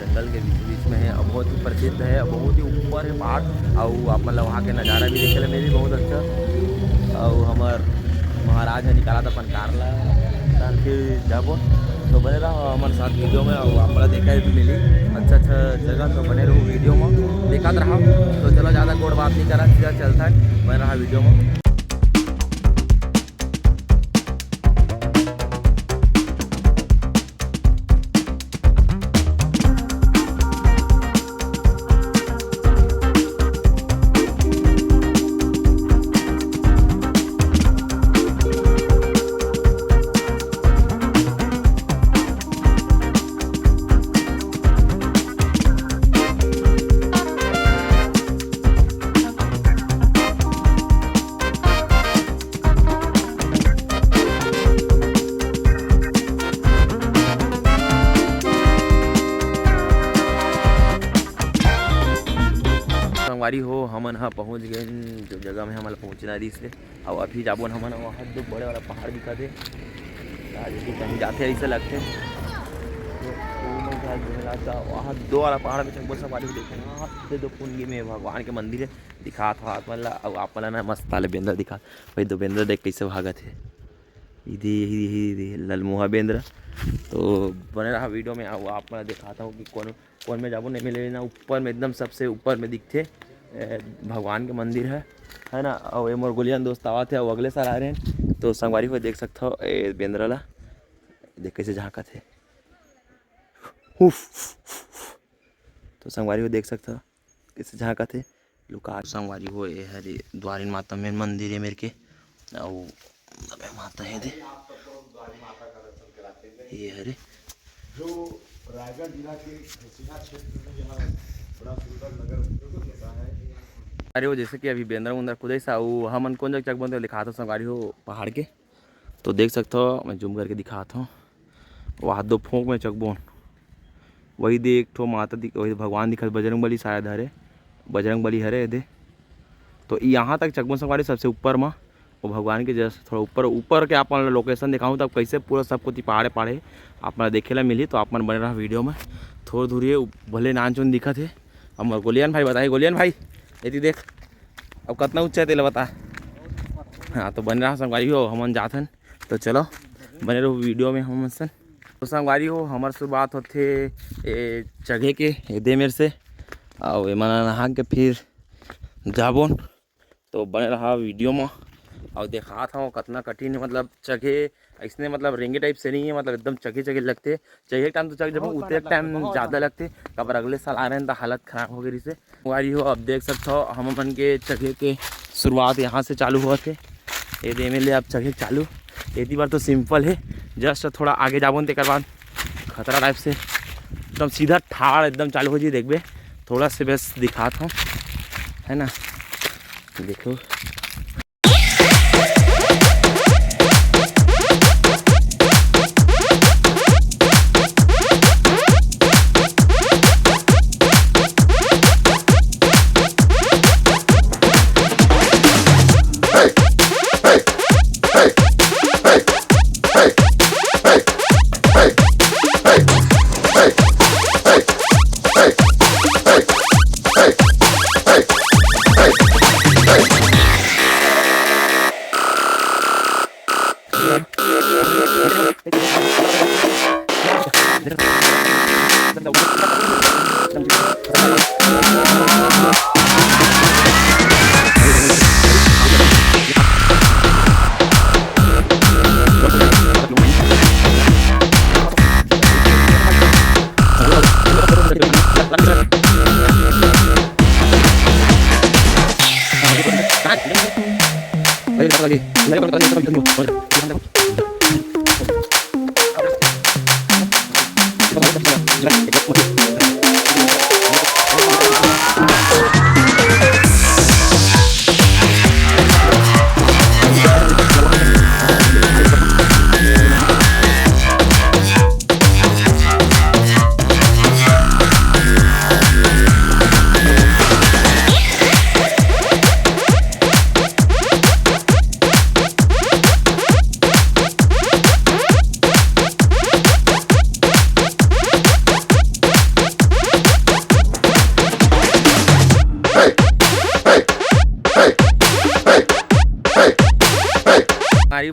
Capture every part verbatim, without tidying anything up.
जंगल के बीच बीच में है, और बहुत ही प्रसिद्ध है, बहुत ही ऊपर है पहाड़। और आप मतलब वहाँ के नज़ारा भी देखे ला मिली बहुत अच्छा। और हमर महाराज ह निकालत अपन कार ला, तहन फिर जाबो। तो बने रहो हमारे साथ वीडियो में, और आप लोग देखा भी मिली अच्छा अच्छा जगह। तो बने रहो वीडियो में, देखत रहो। तो चलो, ज़्यादा गोड़ बात नहीं करा, सीधा चलता है, बने रहा वीडियो में। संगवारी हो, हमन ह पहुँच गेन जो जगह में हमन ला पहुँचना रहिस हे। अउ अभी जाबो न हमन, वहाँ दो बड़े वाला पहाड़ दिखत हे। आज भी कहीं जाते ऐसे लगते। तो वो मन का घूमे ला था, वहाँ दो वाला पहाड़ में चढ़बो संगवारी हो, देखो ना, वहाँ पे दो कुंडी में भगवान के मंदिर है, दिखात हो आप मन ला। अउ आप मन ला ना मस्त ताले बेंदरा दिखात, भाई दो बेंदरा देख कैसे भागत हे। इधे, इधे, इधे, इधे, ललमुहा बेंदरा। तो बने रहा वीडियो में, अउ आप मन ला दिखाता हूँ कि कौन कौन में जाबो, नहीं मिले ना, ऊपर में एकदम सबसे ऊपर में दिखथे, ए, भगवान के मंदिर है, है ना। अउ ए मोर गोलियन दोस्त आवत हे, अउ अगले साल आ रहे हैं। तो संगवारी हो देख सकत हो, ए बेंदरा ला देख कैसे झांकत हे। उफ। तो संगवारी हो देख सकत हो कैसे झांकत हे। लुका संगवारी हो, ए हरे द्वारिन माता मेन मंदिर है मेर के, अउ अबे माता है दे, ये हरे। जो रायगढ़ जिला के हसीना क्षेत्र में यहाँ बड़ा सुंदर नगर प्रस्तुत होता है। अरे वो जैसे कि अभी बेंदरा उंदरा कुदाइस, अउ हमन कौन जगह चघबोन ते दिखात हो संगवारी हो पहाड़ के। तो देख सकत हो, मैं जूम करके दिखात हूँ, वहाँ दो फोंक में चघबोन, वही दे एक ठो माता दिख, वही भगवान दिखत, बजरंग बली शायद हरे, बजरंग बली हरे दे। तो यहाँ तक चघबोन संगवारी सबसे ऊपर में, वो भगवान के जस्ट थोड़ा ऊपर, ऊपर के आप मन ला लोकेशन दिखाऊँ, तब कैसे पूरा सब कोती पहाड़े पहाड़े आप मन ला देखे ला मिलही। तो आप मन बने रहा वीडियो में, थोड़ा दूर ये भले नान चुन दिखत हे। अब मोर गोलियन भाई बताही, गोलियन भाई एती देख, अब कतना ऊंचा है तेला बता। हाँ, तो बने रहा संगवारी हो, हमन जात हन। तो चलो, बने रहो वीडियो में हमन सन। तो संगवारी हो, हमर शुरुआत होथे ए चघे के, ए दे मेर से, अउ एमन नहा के फिर जाबोन। तो बने रहा वीडियो में, अउ देखात हूँ कतना कठिन है, मतलब चघे ऐसने, मतलब रेंगे टाइप से नहीं है, मतलब एकदम चघे चघे लगथे। चघे टाइम तो चघ जब बहुत उतरे मेहनत लगथे, टाइम बहुत ज़्यादा मेहनत। लगथे, काबर अगले साल आ रहे हैं तो हालत खराब हो गई से। संगवारी हो, अब देख सकत हो, हम अपन के चघे के शुरुआत यहाँ से चालू होवत हे। ये दे में ले अब चघे चालू। एती बार तो सिंपल है, जस्ट थोड़ा आगे जाबो न, तेकर बाद खतरा टाइप से एकदम सीधा ठाड़ एकदम चालू हो जी। देखबे, थोड़ा से बस दिखात हूँ, है ना, देखो।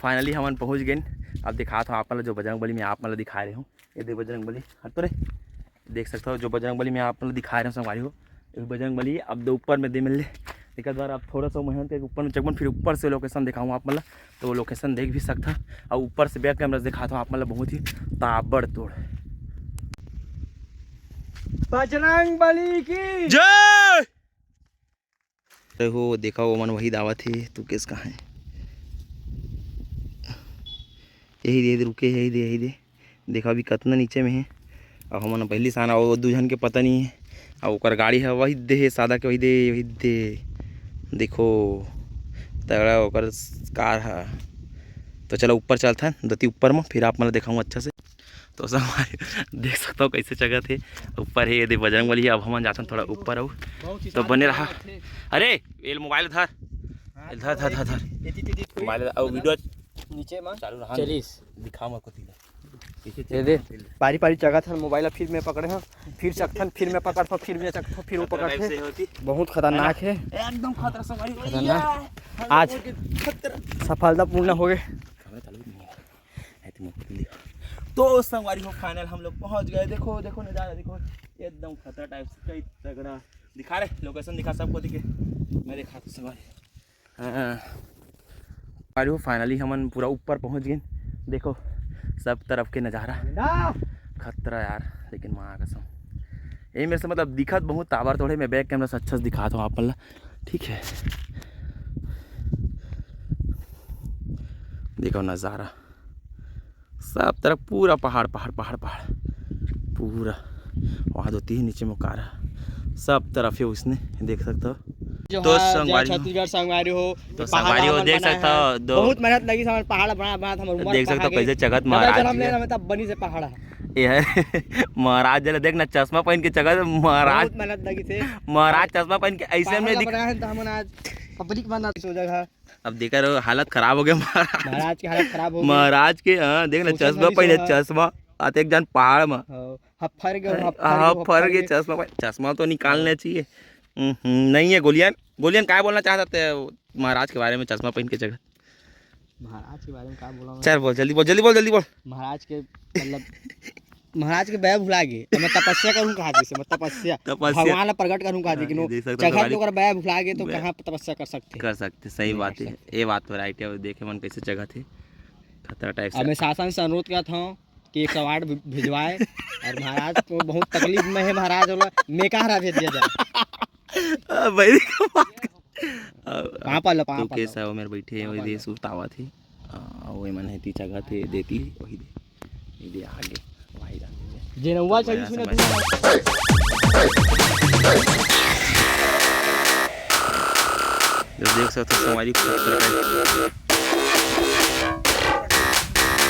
फाइनली हमन पहुँच गेन। अब दिखात हव आप मन ल जो बजरंग बली में आप मन ल दिखाए रहे हूँ, ये दे बजरंग बली, हट तो रे। देख सकत हव जो बजरंग बली में आप मन ल दिखाए रहे हूँ संगवारी हो, ये बजरंग बली अब दे ऊपर में दे मिल ले। एक बार आप थोड़ा सा मेहनत करके ऊपर में चघबन, फिर ऊपर से लोकेशन दिखाऊँ आप मन ल, तो वो लोकेशन देख भी सकत हव। अउ ऊपर से बैक कैमरा से दिखात हव आप मन ल, बहुत ही ताबड़तोड़। बजरंग बली की जय। अरे हो, देखा, ओमन वही दावत हे, तू केस कहाँ हे? यही दे, दे, रुके, यही दे, यही दे। देखा, अभी कतना नीचे में हे। अउ हमन पहिली सान, अउ दू झन के पता नहीं हे। अउ ओकर गाड़ी ह वही दे हे, सादा के वही दे, वही दे। देखो, तगड़ा ओकर कार ह। तो चलो, ऊपर चलथन, दती ऊपर म, फिर आप मन ल देखाऊँ अच्छा से। तो संगवारी देख सकत हव कइसे चघत हे ऊपर हे, ये दे बजरंग बली हे। अब हमन जाथन थोड़ा ऊपर अउ, तो बने रहा। अरे, ये मोबाइल धर, हाँ, धर, धर, धर, धर। मोबाइल अउ वीडियो नीचे में चालू रहा। चलिस। दिखा मत कोती ला। ये दे, पारी पारी चघत हन, मोबाइल फिर मैं पकड़े हन, फिर चघथन, फिर मैं पकड़थों, फिर मैं चघथों, फिर वो पकड़थे। बहुत खतरनाक हे। एकदम खतरा संगवारी। खतरनाक। आज सफलतापूर्ण हो गए। तो संगवारी हो, फाइनल हम लोग पहुंच गए। देखो, देखो नज़ारा, देखो एकदम खतरा टाइप से, कई तगड़ा। दिखा रे, लोकेशन दिखा सबको, दिखे। मैं दिखा तो संगवारी। हाँ। अरे हो, फाइनली हमन पूरा ऊपर पहुंच गेन। देखो सब तरफ के नज़ारा। खतरा यार, लेकिन माँ कसम, ये मेरे से मतलब दिखत बहुत ताबड़तोड़ हे। मैं बैक कैमरा से अच्छा से दिखात हूँ आप मन ला, ठीक है। देखो नज़ारा, सब तरफ पूरा पहाड़, पहाड़, पहाड़, पहाड़, पूरा। वहाँ दो तीन नीचे में कार हे, सब तरफ हे उसने, देख सकत हव। जोहार, तो जय संगवारी हो। छत्तीसगढ़ संगवारी हो। तो पहाड़ संगवारी हो, हमन देख बनाए सकत हव, हन। दो बहुत मेहनत लगिस हमन पहाड़ बना, बना, हमर उमर देख सकत हव कइसे चघत हे। महाराज जी। हमें तब बनी से पहाड़ हे। ये हे महाराज जी ला देख ना, चश्मा पहिन के चघत हे महाराज। बहुत मेहनत लगिस हे। महाराज चश्मा पहिन के अइसे पहाड़ में ला दिख- बनाए हन तो हमन आज पब्लिक बना सो जगह। अब देखा रहो, हालत खराब हो गया महाराज। महाराज के हालत खराब हो गई। महाराज के, हाँ, देख ना, सोचा चश्मा था कि पहिने, सोना चश्मा, आते एक जन पहाड़ में। हाँ, हफ्फर गए, अरे, हफ्फर गए, हाँ, हफ्फर हफ्फर गए, गए। चश्मा पहिन, चश्मा तो निकालना चाहिए। हम्म, हम्म, नहीं है, गोलियन, गोलियन, काय बोलना चाहत हे महाराज के बारे में, चश्मा पहिन के चघत? महाराज के बारे में का बोला मैं? चल बोल, जल्दी बोल, जल्दी बोल, जल्दी बोल। महाराज के मतलब महाराज के बया भुला गे, त मैं तपस्या करूँ कहा जैसे, मैं तपस्या, तपस्या। भगवान ला प्रगट करूँ कहा हाँ, दे, कि नो, देख सकते हो चघत हमारे ओकर बया भुला गे, तो बया कहाँ तपस्या कर सकते हैं? कर सकते, सही नहीं बात कर है। सकते। ये बात तो राइट है, देखे मन कैसे चघत हे, खतरा टाइप से। अब मैं शासन से अनुरोध करत हूँ कि एक सौ आठ भि-, भिजवाए, और महाराज तो बहुत तकलीफ में है, महाराज बोला, मेकाहारा भेज दिया जाए। आ, भाई, का बात कर। आ, पाँव पड़ लो, पाँव तू पड़ लो। कैसा हो, मेरे बैठे हैं, पाँव वही पड़ दे लो। सुरतावत ही। आ, वो मन है ती चघत हे, देती, वही दे। ये दे आगे, भाई जान दे। जे नौवा तो चढ़ी बड़ा सुने समझ तू। जो देख सकते हो, संगवारी खूबसूरत है।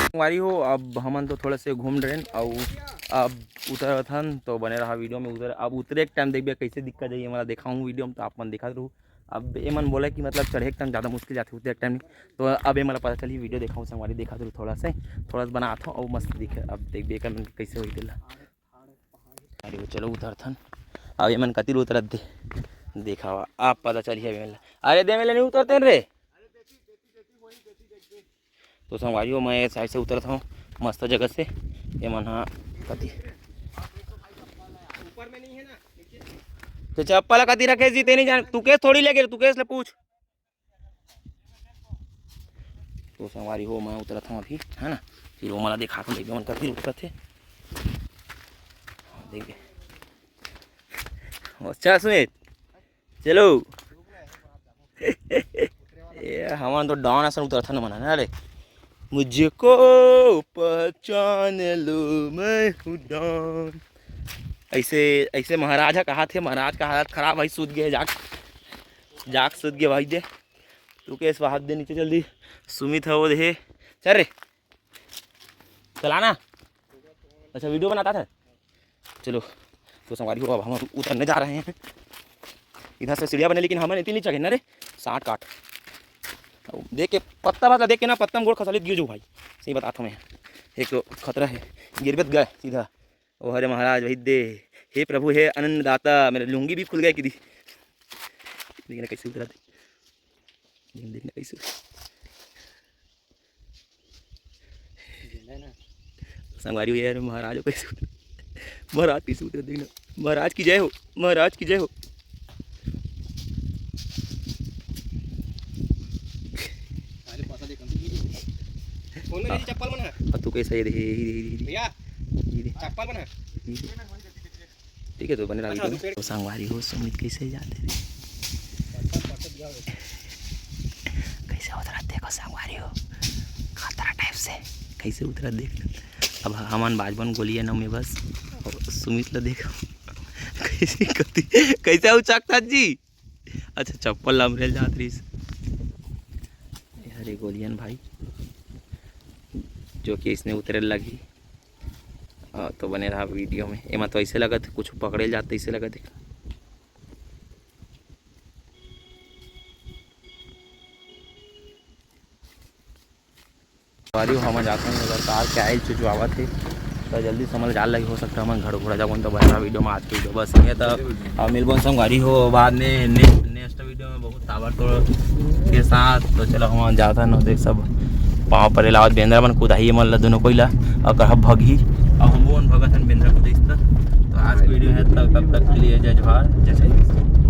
संगवारी हो, अब हमन तो थोड़ा से घूम डरेन, अउ अब उतरत हन, तो बने रहा वीडियो में। उतर, अब उतरे के टाइम देखबे कैसे दिक्कत जाई, मैं देखाऊँ वीडियो में, तो आप मन देखत रहू। अब एमन बोला कि मतलब चढ़े के टाइम ज़्यादा मुश्किल जाथे, उतरे के टाइम नहीं। तो अब ये मला पता चली, वीडियो देखाऊँ संगवारी, देखा तो थोड़ा से, थोड़ा सा बनात हूँ, अउ मस्त दिखे। अब देखबे एकर मन के कैसे होई तेला। अरे वो चलो उतरथन, अब एमन कति उतरत दे, देखावा, अब पता चली अब एमन ला। अरे दे मेले नहीं उतरते रे। तो संगवारी हो, मैं ऐसे, ऐसे उतरत हूँ मस्त जगह से। ये मन हा कति ऊपर में नहीं है ना, नीचे। तो चप्पल कति रखे जी, ते नहीं जान, तू केस थोड़ी लेके, तू केस ले पूछ। तो संगवारी हो, मैं उतरत हूँ अभी, है ना, फिर वो मला दिखाता हूँ, देखिए मन कति उतरत है, देखिए। अच्छा सुमित, चलो। ये हमन तो डॉन असन उतरथन मन, ना रे। मुझको पहचान लो, मैं हूँ डॉन। ऐसे, ऐसे महाराज ह कहा थे, महाराज का हालत खराब है, सूत गए जाग, जाग सूत गए भाई दे। तू केस वहाद दे नीचे जल्दी। सुमित है वो दे, चल रे, चलाना। अच्छा वीडियो बनाता था। चलो, तो संगवारी हो, अब हम उतरने जा रहे हैं। इधर से सीढ़िया बने, लेकिन हमन इतनी नहीं चढ़े ना रे, साठ काठ। अब देख के पत्ता, मतलब देख के ना पत्ता में गोड़ खसलित गिर जाऊ भाई, सही बताता हूँ मैं। एक तो खतरा है, गिरबे त गए सीधा। ओ हरे महाराज, वही दे, हे प्रभु, हे अन्नदाता, मेरे लुंगी भी खुल गए कि दी। लेकिन कैसे उतरा दे, लेकिन देखना कैसे। संगवारी हो यार, महाराज हो कैसे उतर-, महाराज कैसे उतरे, देखना। महाराज की जय हो, महाराज की जय हो। अरे पासा देख, हम तो ये कौन मेरी चप्पल बना है? और तू कैसा ये दे, ये, ये, ये, ये, भैया, ये दे। चप्पल बना है। ये दे। ठीक है, तो बने रहा अच्छा, video में। तो संगवारी हो, सुमित कैसे जाते थे, कैसे उतरा, देखो संगवारी हो, खतरा टाइप से कैसे उतरा, देख। अब हमन बाजबन गोलिया न में बस, और सुमित ला देखो कैसे कति, कैसे उचकता जी। अच्छा, चप्पल ला हमरे ल जात रहिस। ये हरे गोलियन भाई, जो कि इसने उतरे लगी। हाँ, तो बने रहा video में। एमा तो ऐसे लगत कुछ पकड़े ल जात, ऐसे लगत है। संगवारी हो, हमन जात हन, अगर कार के आइल चुचवावत हे, तो जल्दी से हमन जाए ल लगही। हो सकता है हमन घर घुरा जाबन, तो बने रहा video में। आज के video बस ये तो, अब मिलबन संगवारी हो बाद में ने-, next video में बहुत ताबड़तोड़ के साथ। तो चलो, हम जात हन, देख सब पाँव परे लावत बेंदरा मन कुदाही मन ला, दोनों कोई ला, अउ कहा भगही, अब हम मन भगत हन बेंदरा कुदाही त। तो आज के video है तब, तब तक के लिए जय जोहार, जय श्री कृष्ण।